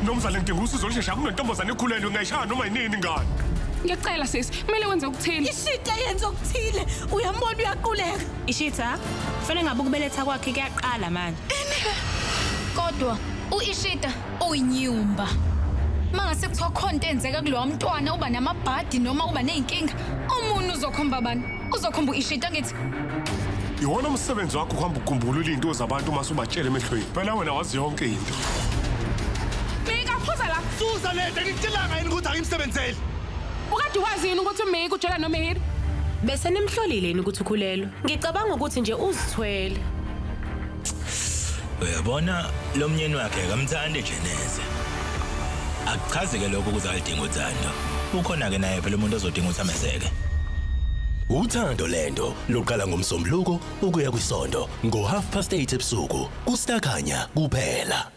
Mnumzane ngidinga usizo olusheshayo kunentombazane ekhulelwe ngayishaya noma yinini ingane. Ngiyacela sisi, kumele wenze okuthile. Ishita yenza okuthile. Uyambona uyaquleka. Ishita, kufanele ngabe ukubeletha kwakhe kuyaqala manje. Kodwa u-Ishita uyinyumba. Mangase kuthiwa khona into eyenzeka kulowa mntwana uba namabhadi noma uba ney'nkinga, umuntu uzokhomba bani? Uzokhomba u-Ishita ngithi. Iwona umsebenzi wakho ukuhamba ukhumbulula izinto zabantu uma usubatshela emehlweni. Phela wena wazi yonke into. Mika, phuza la. Susa lento ngikutshelanga yini ukuthi angimsebenzeli. Ukade wazi yini ukuthi uMika ujola noMihiri? Bese nimhlolile yini ukuthi ukhulelwe? Ngicabanga ukuthi nje uzithwele. Uyabona lo mnyeni wakhe akamthandi nje neze. Akuchazi-ke lokho ukuthi alidinga uthando. Ukhona-ke naye phela umuntu ozodinga ukuthi ameseke. Uthando lento luqala ngoMsombuluko ukuya kwisonto ngo-8:30 ebusuku kuStarKhanya kuphela.